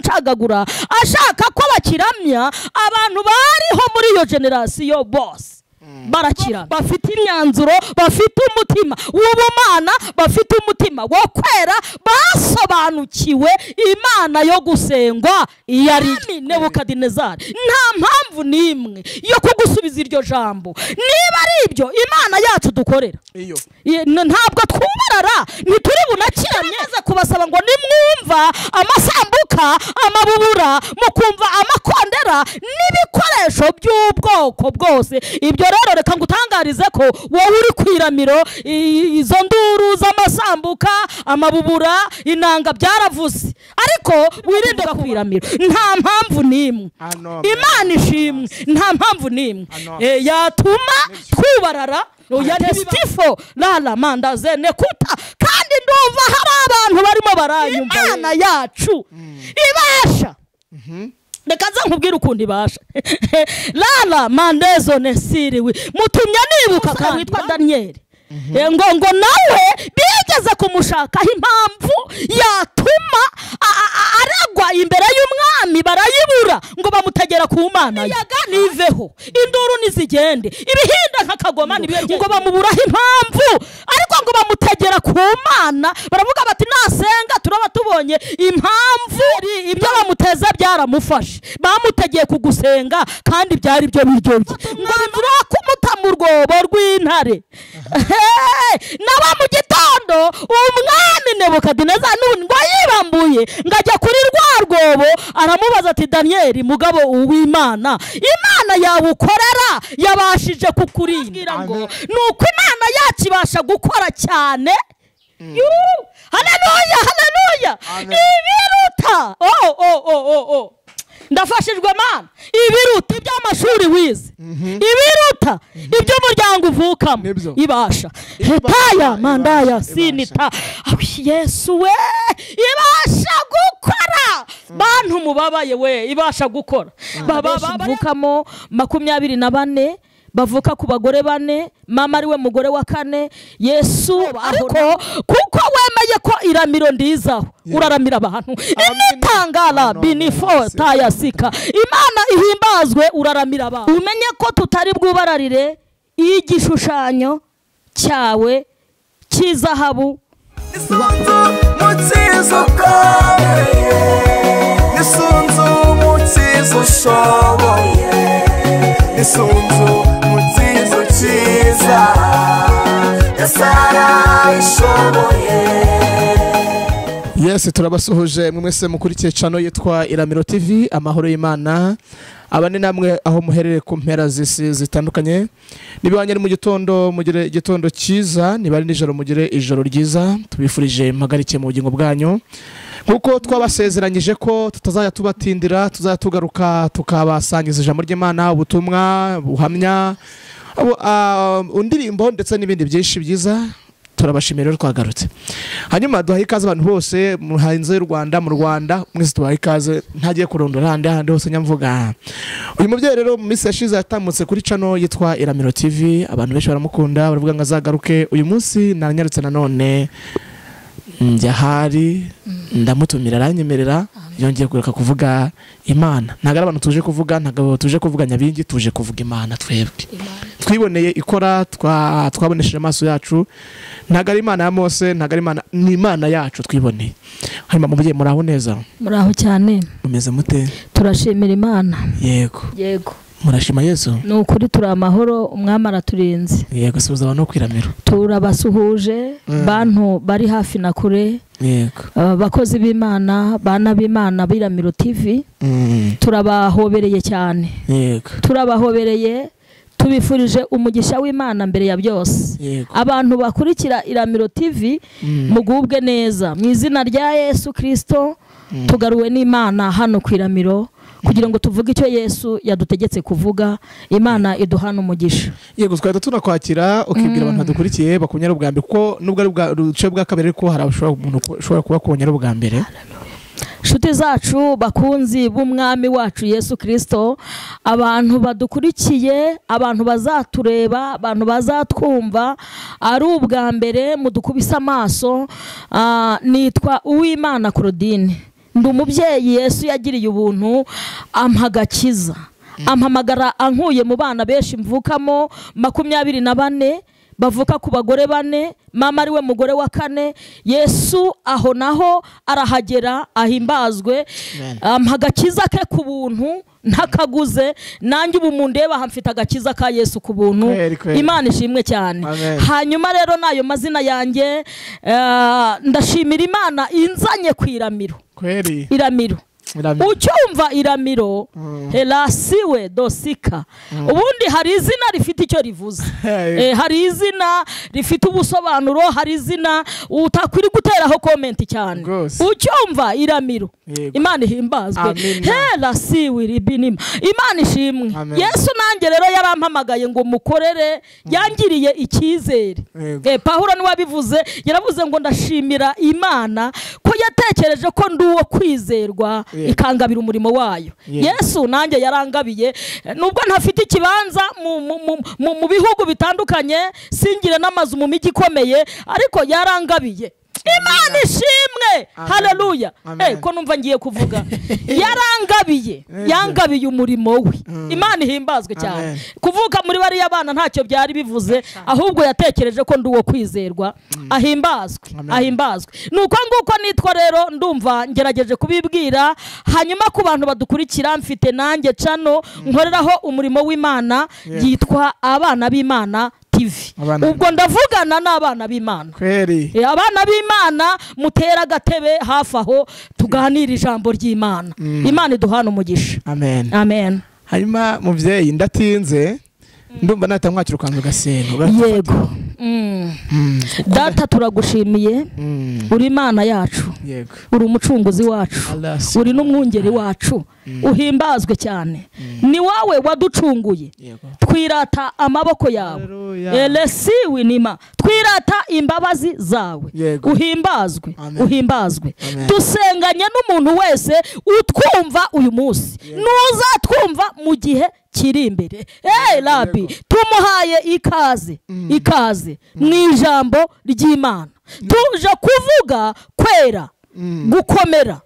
ncagagura ashaka ko bakiramya abantu bariho muri iyo generasiyo bose barakira, bafite imyanzuro, bafite umutima w'ubumana, bafite umutima wo kwera, basobanukiwe Imana yo gusengwa iyo ari Nebukadinezari. Nta mpamvu n'imwe yo kugusubiza iryo jambo. Niba ari ibyo Imana yacu dukorera, ntabwo twubarara, ntituri bunakiramye. Kubasaba ngo nimwumva amasambuka, amabubura, mukumva amakondera n'ibikoresho by'ubwoko bwose, ibyo rero reka ngutangarize ko wowe uri kwiramiro, izo nduru z'amasambuka, amabubura, inanga byaravuze, ariko wirinde kwiramiro. Nta mpamvu n'imwe, Imana ishimwe, nta mpamvu n'imwe yatuma twubarara. Oya lala mandaze nekuta, kandi ndumva hari abantu barimo baranyumva. Imana yacu ibasha. Reka nza nkubwire ukuntu ibasha. Lala mandezo nesiriwe mutumye nibuka kandi witwa Daniel, ngo nawe bigeze kumushakaho impamvu yatuma aragwa imbere y'umwami, barayibura ngo bamutegera ku Mana. Niveho induru nizigende, ibihinda nk'akagoma ngo bamuburaho impamvu, ariko ngo bamutegera ku Mana. Baravuga bati nasenga turaba tubonye impamvu. Ibyo bamuteza byaramufashe, bamutegeye kugusenga kandi byari byo biryo bye, ngo bimvura kumuta mu rwobo rw'intare. Naba mu gitondo umwami Nebukadinezari ngo yibambuye ngajya kuri rwa rwobo, aramubaza ati Daniel, mugabo uw'Imana, Imana yawe ukorera yabashije kukurinda. Ngo nuko Imana yacu ibasha gukora cyane. Haleluya, haleluya. Ibiruta ndafashijwe Mana. Ibiruta iby'amashuri wize, ibiruta iby'umuryango uvukamo, ibasha. Hetaya mandaya sinita. Yesu we, ibasha gukora. Bantu mubabaye we, ibasha gukora. Bavukamo 24 bavuka ku bagore bane, mama ari we mugore wa kane. Yesu ariko kuko wemeye ko iramiro ndizaho, uraramira abantu. Imitangala binifo tayasika, Imana ihimbazwe, uraramira abantu. Umenye ko tutari bwubararire igishushanyo cyawe cy'izahabu. Yes, turabasuhuje mwese mukurikiye channel yitwa Iramiro TV. Amahoro y'Imana abane namwe aho muherere ku mpera zisi zitandukanye. Niba ari mu gitondo mugire igitondo cyiza, niba ari nijoro mugire ijoro ryiza. Tubifurije impagarike mu bugingo bwanyu. Nkuko twabasezeranyije ko tutazajya tubatindira, tuzajya tugaruka tukabasangiza ijambo ry'Imana, ubutumwa, buhamya, indirimbo ndetse n'ibindi byinshi byiza. Turabashimira rero twagarutse. Hanyuma duhaye ikaze abantu bose mu hanze y'u Rwanda, mu Rwanda mwese tubahaye ikaze, ntagiye kurondora handi handi hose nyamvuga. Uyu mubyeyi rero mu minsi yashize yatambutse kuri channel yitwa Iramiro TV, abantu benshi baramukunda, baravuga ngo azagaruke. Uyu munsi naranyarutse nanone njya hari ndamutumira, aranyemerera, yongeye kureka kuvuga Imana. Ntago ari abantu tuje kuvuga, ntago tuje kuvuga nyabingi, tuje kuvuga Imana twebwe. Twiboneye ikora, twabonesheje amaso yacu. Ntago ari Imana ya Mose, ntago ari Imana, ni Imana yacu twiboneye. Hanyuma mubyeyi muraho neza? Muraho cyane. Mumeze mute? Turashimira Imana. Yego. Yego. Murashima Yesu? Ni ukuri turi amahoro, umwami araturinze. Yego, suhuza abantu kwiramiro. Turabasuhuje bantu bari hafi na kure. Yego. Abakozi b'Imana, bana b'Imana b'Iramiro TV. Turabahobereye cyane. Yego. Turabahobereye, tubifurije umugisha w'Imana mbere ya byose. Abantu bakurikira Iramiro TV mugubwe neza mu izina rya Yesu Kristo. Tugaruwe n'Imana hano kwiramiro kugira ngo tuvuge icyo Yesu yadutegetse kuvuga. Imana iduhana umugisha. Yego, twahita tunakwakira ukibwira abantu badukurikiye bakunyara ubwa mbere, kuko nubwo ari ubwa ruce bwa kabiri ariko hari abashobora umuntu ushobora kuba kubonyara ubwa mbere. Nshuti zacu bakunzi b'umwami wacu Yesu Kristo, abantu badukurikiye, abantu bazatureba, abantu bazatwumva ari ubwa mbere mudukubise amaso, nitwa Uwimana Claudine. Ndi umubyeyi Yesu yagiriye ubuntu ampa agakiza, ampamagara ankuye mu bana benshi mvukamo 24 bavuka ku bagore 4, mama ari we mugore wa 4. Yesu aho naho arahagera ahimbazwe, ampa agakiza ke ku buntu ntakaguze. Nanjye ubu mundeba hamfite agakiza ka Yesu ku buntu. Imana ishimwe cyane. Hanyuma rero nayo mazina yanjye, ndashimira Imana inzanye ku iramiro. Iramiro. Ucyumva iramiro, helasiwe dosika. Ubundi hari izina rifite icyo rivuze. Hari izina rifite ubusobanuro, hari izina utakwiri guteraho comment cyane. Ucyumva iramiro, Imana ihimbazwe. Helasiwe ribinima. Imana ishimwe. Yesu nanjye rero yarampamagaye ngo mukorere, yangiriye icyizere. Pawulo niwe wabivuze, yaravuze ngo ndashimira Imana ko yatekereje ko ndi uwo kwizerwa, ikangabira umurimo wayo. Yesu nanjye yarangabiye, nubwo ntafite ikibanza mu bihugu bitandukanye, singire n'amazu mu mijyi ikomeye, ariko yarangabiye. Imana ishimwe. Haleluya. Ko numva ngiye kuvuga. Yarangabiye, yangabiye umurimo we. Imana ihimbazwe cyane. Kuvuka muri bariya bana ntacyo byari bivuze, ahubwo yatekereje ko ndi uwo kwizerwa. Ahimbazwe, ahimbazwe. Nuko nguko nitwa rero, ndumva ngerageje kubibwira. Hanyuma ku bantu badukurikira, mfite nanjye channel nkoreraho umurimo w'Imana yitwa Abana b'Imana TV. Ubwo ndavugana n'abana b'Imana. Abana b'Imana mutera agatebe hafi aho tuganira ijambo ry'Imana. Imana iduhana umugisha. Amen. Amen. Hanyuma muvyeyi ndatinze, ndumva natamwakira ukanzu gasenga. Yego. Data turagushimiye, uri Imana yacu, uri umucunguzi wacu, uri n'umwungeri wacu, uhimbazwe cyane. Ni wowe waducunguye, twirata amaboko yawe, elesiwi nima, twirata imbabazi zawe. Uhimbazwe, uhimbazwe. Dusenganye n'umuntu wese utwumva uyu munsi, n'uzatwumva mu gihe kiri imbere. Rabi, tumuhaye ikaze, ikaze mu ijambo ry'Imana. Tuje kuvuga kwera, gukomera,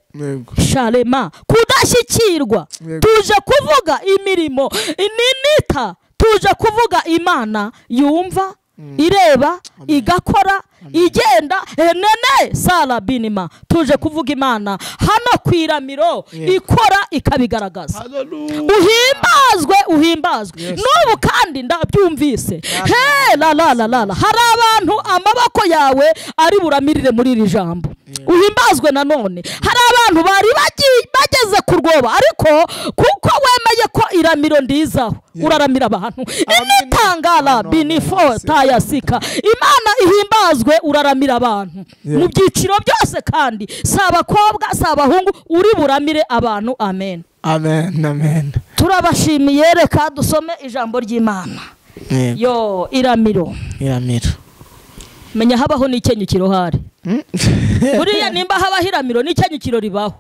sharema, kudashyikirwa. Tuje kuvuga imirimo ininita, tuje kuvuga Imana yumva, ireba, igakora, igenda. Nene sala binima. Tuje kuvuga Imana hano ku iramiro ikora ikabigaragaza. Uhimbazwe, uhimbazwe. N'ubu kandi ndabyumvise. He la la la la, hari abantu amaboko yawe ari buramirire muri iri jambo. Uhimbazwe nanone. Hari abantu bari bageze ku rwoba, ariko kuko wemeye ko iramiro ndizaho, uraramira abantu. Initangala binifo tayasika. Imana ihimbazwe, uraramira abantu mu byiciro byose, kandi si abakobwa si abahungu, uri buramire abantu. Amen. Amen. Amen. Turabashimiye. Reka dusome ijambo ry'Imana. Yo iramiro. Iramiro. Menya habaho n'ikenyukiro hari. Buriya nimba habaho iramiro n'ikenyukiro ribaho.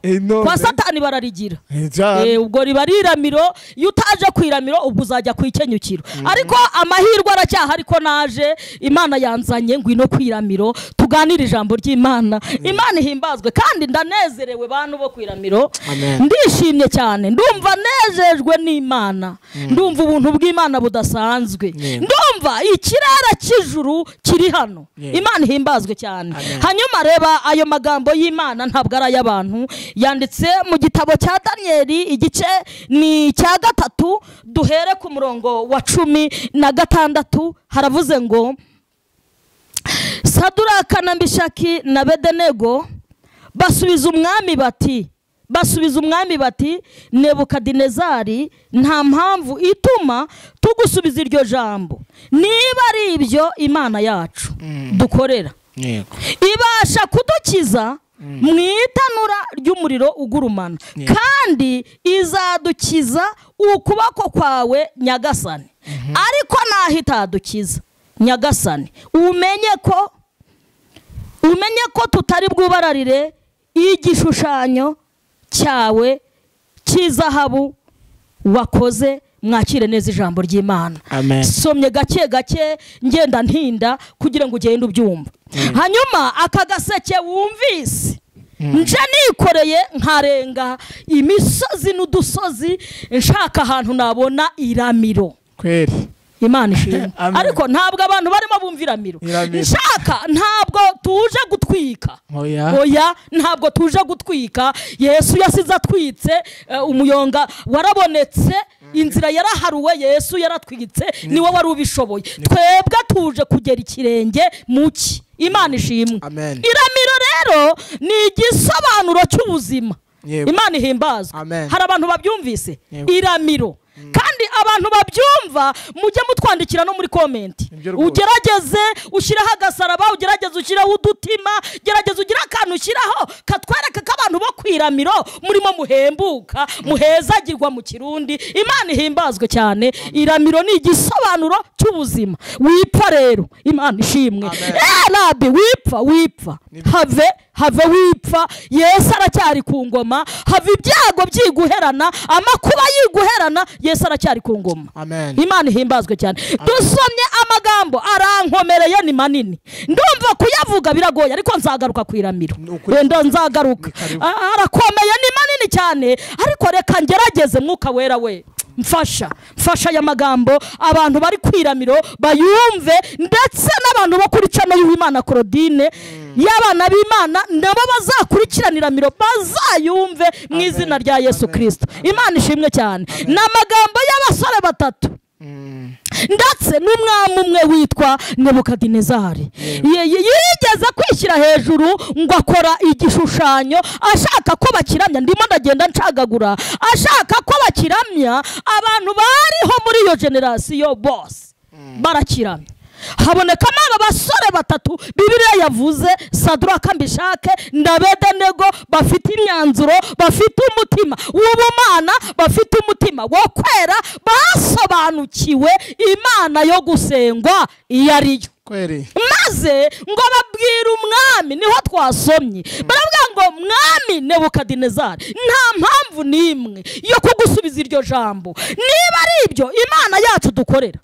Kwa Satani bararigira. Ubwo riba ari iramiro, iyo utaje ku iramiro ubwo uzajya ku ikenyukiro. Ariko amahirwe aracyahari ko naje, Imana yanzanye ngwino ku iramiro tuganire ijambo ry'Imana. Imana ihimbazwe. Kandi ndanezerewe bantu bo ku iramiro. Ndishimye cyane, ndumva nejejwe n'Imana, ndumva ubuntu bw'Imana budasanzwe, ndumva ikirere cy'ijuru kiri hano. Imana ihimbazwe cyane. Hanyuma reba ayo magambo y'Imana ntabwo ari ay'abantu, yanditse mu gitabo cya Danieli igice ni cya 3, duhere ku murongo wa 16. Haravuze ngo Saduraka na Meshaki na Abedenego basubiza umwami bati Nebukadinezari, nta mpamvu ituma tugusubiza iryo jambo. Niba ari ibyo Imana yacu dukorera ibasha kudukiza mu itanura ry'umuriro ugurumana, kandi izadukiza ukuboko kwawe Nyagasani. Ariko naho itadukiza Nyagasani, umenye ko tutari bwubararire igishushanyo cyawe cy'izahabu wakoze. Mwakire neza ijambo ry'Imana. Somye gake gake ngenda ntinda kugira ngo ugende ubyumva. Hanyuma aka gaseke wumvise Nje nikoreye nkarenga imisozi n'udusozi nshaka ahantu nabona iramiro. Kweli. Imana ishimwe. Ariko ntabwo abantu barimo bumva iramiro. Nshaka ntabwo tuje gutwika. Oya, ntabwo tuje gutwika. Yesu yasize atwitse, umuyonga warabonetse, inzira yaraharuwe, Yesu yaratwitse, niwe wari ubishoboye. Twebwe tuje kugera ikirenge muki. Imana ishimwe. Iramiro rero ni igisobanuro cy'ubuzima. Imana ihimbazwe. Hari abantu babyumvise iramiro. Kandi abantu babyumva mujye mutwandikira no muri comment. Ugerageze ushyiraho agasaraba, ugerageze ushyiraho udutima, gerageze ugira akantu ushyiraho katwereka ko abantu bo kwiramiro murimo muhembuka, muhezagirwa mu Kirundi. Imana ihimbazwe cyane. Iramiro ni igisobanuro cy'ubuzima. Wipfa rero, Imana ishimwe. Rabi wipfa, wipfa. Have wipfa. Yesu aracyari ku ngoma. Have ibyago byiguherana, amakuba yiguherana, Yesu aracyari ku ngoma. Imana ihimbazwe cyane. Dusomye amagambo arankomereye ni manini. Ndumva kuyavuga biragoye ariko nzagaruka ku iramiro. Wenda nzagaruka. Arakomeye ni manini cyane ariko reka ngerageze Mwuka Wera we. Mfasha aya magambo abantu bari kwiramiro bayumve, ndetse n'abantu bo kuri channel y'Uwimana Claudine y'abana b'Imana nabo bazakurikiranira miro bazayumve mu izina rya Yesu Kristo. Imana ishimwe cyane. N'amagambo y'abasore batatu ndetse n'umwami umwe witwa Nebukadinezari yigeze kwishyira hejuru ngo akora igishushanyo ashaka ko bakiramya. Ndimo ndagenda ncagagura, ashaka ko bakiramya. Abantu bariho muri iyo generasiyo bose barakiramya. Habonekamo aba basore batatu Bibiliya yavuze, Sadraka, Meshake na Abedenego, bafite imyanzuro, bafite umutima w'ubumana, bafite umutima wo kwera, basobanukiwe Imana yo gusengwa iyo ariyo. Maze ngo babwire umwami, niho twasomye, baravuga ngo mwami Nebukadinezari, nta mpamvu n'imwe yo kugusubiza iryo jambo. Niba ari ibyo Imana yacu dukorera,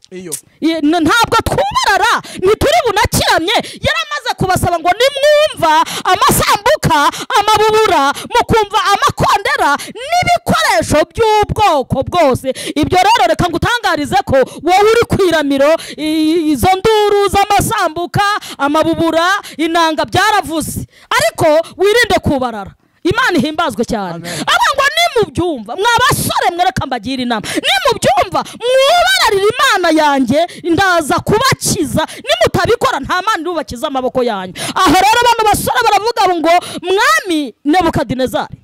ntabwo twubarara, ntituri bunakiramye. Yaramaze kubasaba ngo nimwumva amasambuka, amabubura, mukumva amakondera n'ibikoresho by'ubwoko bwose. Ibyo rero reka ngutangarize ko wowe uri kwiramiro, izo nduru z'amasambuka, amabubura, inanga byaravuze, ariko wirinde kubarara. Imana ihimbazwe cyane. Abangwa nimubyumva mwa basore mwereka mbagira inama, nimubyumva mwubararira Imana yanjye, ndaza kubakiza. Nimutabikora nta mana irubakiza amaboko yanyu. Aho rero bano basore baravuga ngo mwami Nebukadinezari,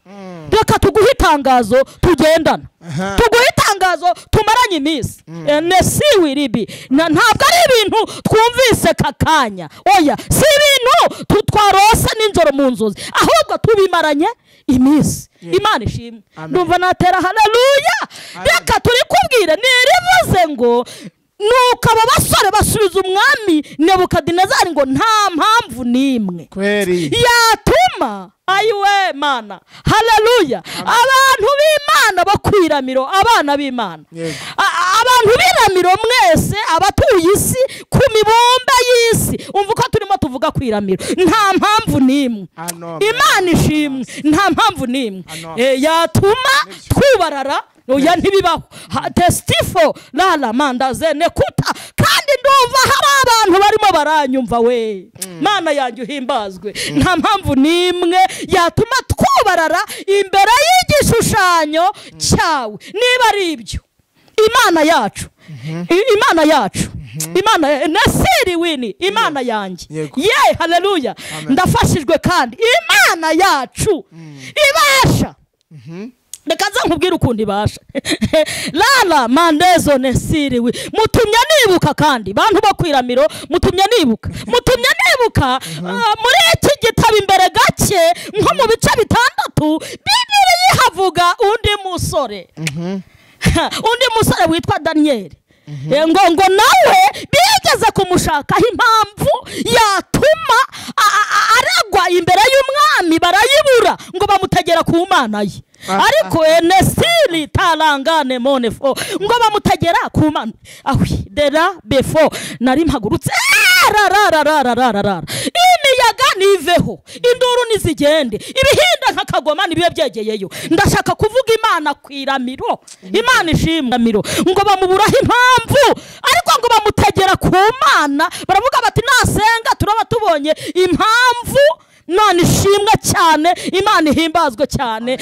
reka tuguhe itangazo tugendana, tuguhe itangazo tumaranye iminsi. Nesiwiribi ntabwo ari ibintu twumvise kakanya, oya, si ibintu twarose n'injoro mu nzozi, ahubwo tubimaranye iminsi. Imana ishimwe. Ndumva natera haleluya. Reka turi kubwira nirivuze ngo nuko aba basore basubiza umwami Nebukadinezari ngo nta mpamvu n'imwe yatuma ayiwe mana. Haleluya. Abantu b'Imana bakwiramiro, abana b'Imana, abantu b'iramiro mwese abatuye isi ku mibumbe y'isi, umva uko turimo tuvuga kwiramiro, nta mpamvu n'imwe. Imana ishimwe. Nta mpamvu n'imwe yatuma twubarara. Oya, ntibibaho. Testifo lala mandaze nekuta. Kandi ndumva hari abantu barimo baranyumva we. Mana yanjye uhimbazwe. Nta mpamvu n'imwe yatuma twubarara imbere y'igishushanyo cyawe. Niba ari ibyo, Imana yacu, Imana yacu, Imana nasiri wini, Imana yanjye. Ye, haleluya. Ndafashijwe kandi Imana yacu ibasha. Reka nza nkubwire ukuntu ibasha. Lala mandezo nesiriwe. Mutumye nibuka kandi bantu bo kwiramiro, mutumye nibuka. Mutumye nibuka muri iki gitabo imbere gake nko mu bice 6 Bibiliya ihavuga undi musore. Undi musore witwa Daniel. Ngo nawe bigeze kumushakaho impamvu yatuma aragwa imbere y'umwami, barayibura ngo bamutegera ku Mana ye. Ariko enesiri tarangane monefo ngo bamutegera ku Mana. Ahwi dera befo nari mpagurutse rarararararara. Imi Imiyaga niveho, induru nizigende, ibihinda nk'akagoma nibibe byegeyeyo. Ndashaka kuvuga Imana ku Iramiro. Imana ishimwe Iramiro. Ngo bamuburaho impamvu, ariko ngo bamutegera ku Mana, baravuga bati nasenga turaba tubonye impamvu. Imana ishimwe cyane, Imana ihimbazwe cyane.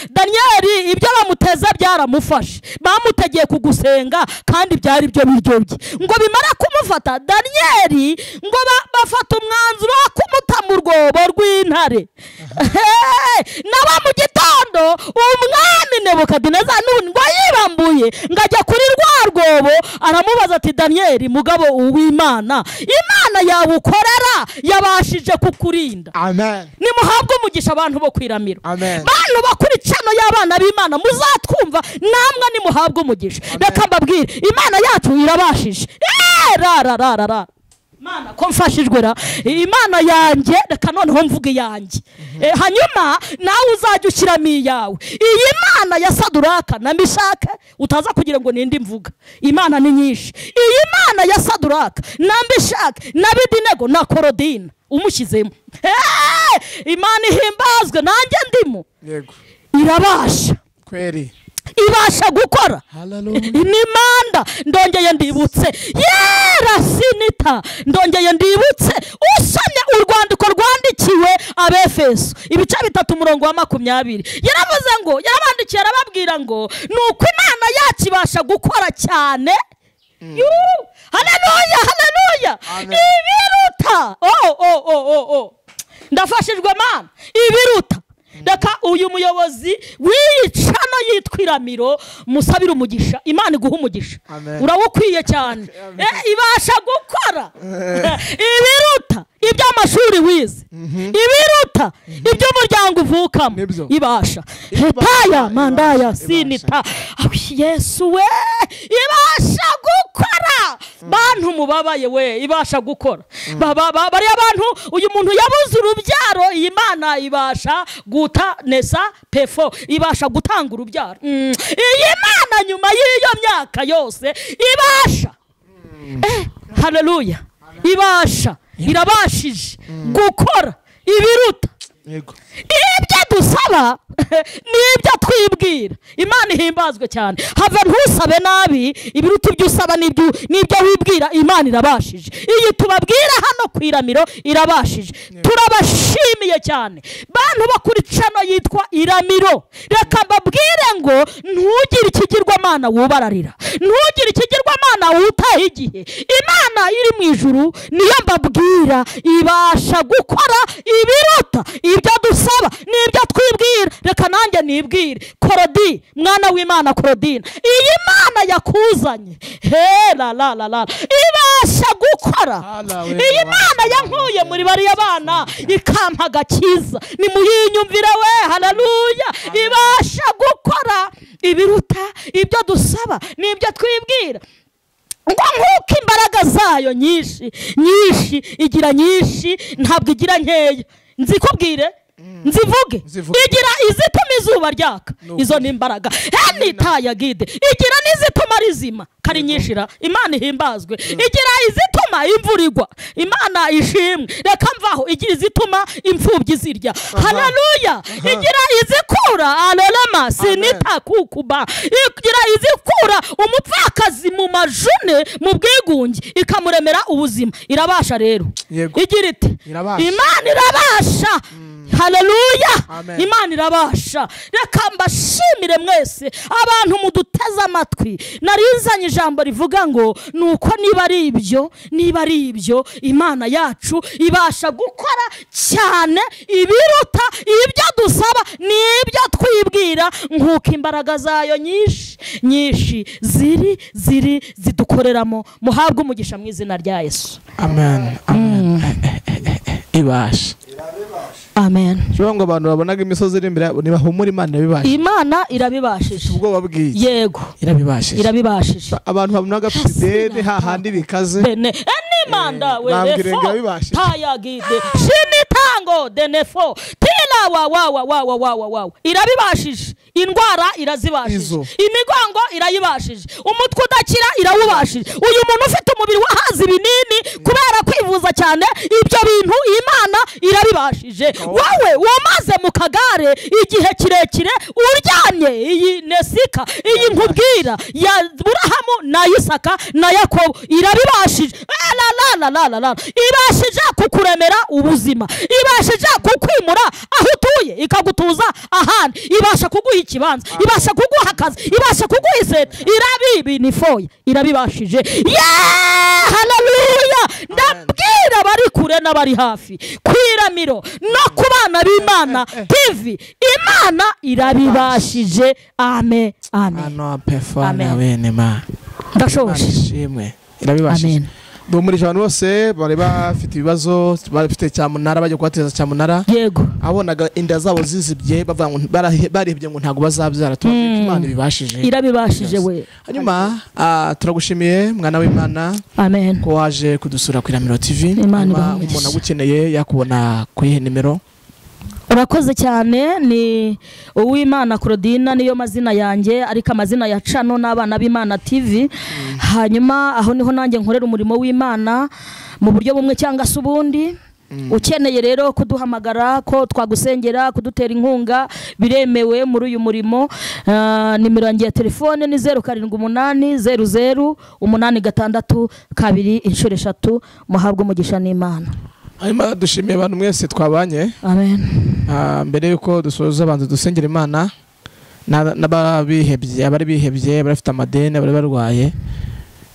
Daniel ibyo bamuteza byaramufashe, bamutegeye kugusenga kandi byari byo biryo bye. Ngo bimara kumufata Daniel, ngo bafata umwanzuro wo kumuta mu rwobo rw'intare. Naba mu gitondo umwami Nebukadineza ngo yibambuye ngo ajya kuri rwa rwobo, aramubaza ati Daniel mugabo uw'Imana, Imana yawukorera yabashije kukurinda. Amen. Nimuhabwe umugisha abantu bo kwiramiro. Amen. Bantu bakuri cano y'abana b'Imana muzatwumva namwe nimuhabwe umugisha. Reka mbabwire, Imana yacu irabashije. Ra ra ra ra. Imana ko mfashijwe ra. Imana yanjye reka noneho mvuge yanjye. Hanyuma nawe uzajya ushyiramo iyawe. Iyi Mana ya Saduraka na Mishake utaza kugira ngo nindi mvuga. Imana ni nyinshi. Iyi Mana ya Saduraka na Mishake na Abidinego na Korodina umushyizemo. Imana ihimbazwe nanjye ndimo. Yego. Irabasha. Kweri. Ibasha gukora. Ni manda ndongeye ndibutse. Yera sinita ndongeye ndibutse. Usomye urwandiko rwandikiwe Abefeso ibice 3 umurongo wa 20. Yaravuze ngo yarabandikiye arababwira ngo nuko Imana yacu ibasha gukora cyane. Haleluya, haleluya. Ibiruta. Oh. Ndafashijwe Mana. Ibiruta. Reka uyu muyobozi w'iyicano yitwa Iramiro musabira umugisha. Imana iguha umugisha. Urawukwiye cyane. Ibasha gukora ibiruta iby'amashuri wize, ibiruta iby'umuryango uvukamo. Ibasha. Hetaya mandaya sinita. Yesu we, ibasha gukora. Bantu mubabaye we, ibasha gukora. Bariya bantu uyu muntu yabuze urubyaro, iyi Mana ibasha guta nesa pefo, ibasha gutanga urubyaro. Iyi Mana nyuma y'iyo myaka yose ibasha. Haleluya. Ibasha, irabashije gukora ibiruta ibyo dusaba n'ibyo twibwira. Imana ihimbazwe cyane. Have ntusabe nabi, ibiruta ibyo usaba n'ibyo wibwira. Imana irabashije. Iyi tubabwira hano ku Iramiro irabashije. Turabashimiye cyane bantu bakuri cano yitwa Iramiro. Reka mbabwire ngo ntugire ikigirwamana wubararira, ntugire ikigirwamana wutaha igihe. Imana iri mu ijuru niyo mbabwira ibasha gukora ibiruta ibyo dusaba n'ibyo twibwira. Reka nanjye nibwire Korodi mwana w'Imana, Korodina, iyi Mana yakuzanye he la la la la ibasha gukora. Iyi Mana yankuye muri bariya bana ikampa agakiza, nimuyinyumvira we. Haleluya. Ibasha gukora ibiruta ibyo dusaba n'ibyo twibwira. Ngo nkuko imbaraga zayo nyinshi nyinshi, igira nyinshi ntabwo igira nkeya. Nzikubwire nzivuge, igira izituma izuba ryaka, izo ni imbaraga. Henitaya gide, igira n'izituma rizima kari nyishira. Imana ihimbazwe. Igira izituma imvura igwa, Imana ishimwe. Reka mvaho, igira izituma imfubyi zirya. Haleluya. Igira izikura alelema sinita kukuba, igira izikura umupfakazi mu majune mu bwigunge ikamuremera ubuzima. Irabasha rero. Igira iti Imana irabasha. Haleluya. Imana irabasha. Reka mbashimire mwese abantu muduteze amatwi. Narinzanye ijambo rivuga ngo nuko niba ari ibyo, niba ari ibyo, Imana yacu ibasha gukora cyane ibiruta ibyo dusaba n'ibyo twibwira, nkuko imbaraga zayo nyinshi nyinshi ziri zidukoreramo. Muhabwe umugisha mu izina rya Yesu. Amen. Amen. Ibasha. Amen. Shobora ngo abantu babonaga imisozi iri imbere nibahumura Imana irabibashije. Imana irabibashije. Ubwoba bw'iyi. Yego. Irabibashije. Irabibashije. Abantu babonaga fidele hahandi bikaze. Bene enimanda we refo. Tayagide. Shimitango denefo. Tila wa wa wa wa wa wa wa. Irabibashije. Indwara irazibashije, imigongo irayibashije, umutwe udakira irawubashije. Uyu muntu ufite umubiri wahaze ibinini kubera kwivuza cyane, ibyo bintu Imana irabibashije. Wowe wamaze mu kagare igihe kirekire uryamye, iyi nesika iyi nkubwira ya Aburahamu na Isaka na Yakobo irabibashije. La ibashije kukuremera ubuzima, ibashije kukwimura aho utuye ikagutuza ahandi, ibasha kuguha ikibanza, ibasha kuguha akazi, ibasha kuguha iseta, irabibinifoye, irabibashije. Haleluya! Ndabwira abari kure n'abari hafi kwiramiro no ku bana b'Imana TV, Imana irabibashije. Amen, amen. Amen. Ndashoje. Irabibashije. Ndumurije abantu bose bari bafite ibibazo, bafite cyamunara, bajya kubateza cyamunara. Yego. Abonaga inda zabo zizibye, bavuga ngo barihebye ngo ntago bazabyara. Tubabwira Imana ibibashije. Irabibashije we. Hanyuma turagushimiye mwana w'Imana. Amen. Ko waje kudusura ku Iramiro TV. Umuntu agukeneye yakubona ku iyihe nimero? Urakoze cyane. Ni Uwimana Claudine niyo mazina yanjye, ariko amazina ya Cano n'abana b'Imana TV. Hanyuma aho niho nanjye nkorera umurimo w'Imana mu buryo bumwe cyangwa se ubundi. Ukeneye rero kuduhamagara ko twagusengera, kudutera inkunga, biremewe muri uyu murimo. Nimero yanjye ya telefone ni 078 00 86 2 inshuro 3. Muhabwe umugisha n'Imana. Hanyuma dushimiye abantu mwese twabanye. Amen. Mbere yuko dusoza abanza dusengera Imana n'ababihebye, abari bihebye, abafite amadeni, abari barwaye,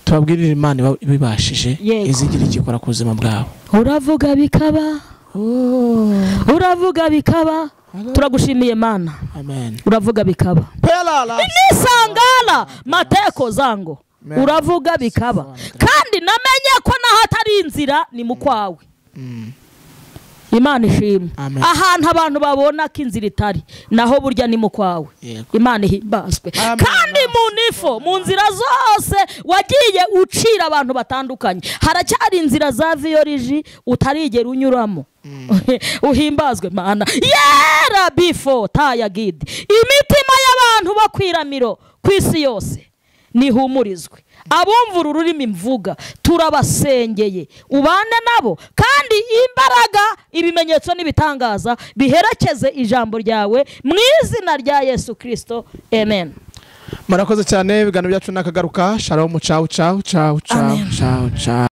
tubabwirire Imana ibibashije, izigira ikikora ku buzima bwabo. Uravuga bikaba. Uravuga bikaba. Turagushimiye Mana. Amen. Uravuga bikaba. Nisangala mateko zango. Uravuga bikaba. Kandi namenye ko nahatari inzira ni mukwawe. Imana ishimwe. Ahantu abantu babona ko inzira itari, naho burya ni mukwawe. Imana ihimbazwe. Kandi mu nifo, mu nzira zose wagiye ucira abantu batandukanye, haracyari inzira za viyoriji utarigera unyuramo. Uhimbazwe Mana. Yera bifo tayagidi. Imitima y'abantu bakwiramiro ku isi yose nihumurizwe. Abumvura ururimi mvuga turabasengeye, ubane nabo, kandi imbaraga, ibimenyetso n'ibitangaza biherekeze ijambo ryawe mu izina rya Yesu Kristo. Amen. Murakoze cyane. Ibiganiro byacu nakagaruka. Shalom. Ciao ciao ciao ciao ciao ciao.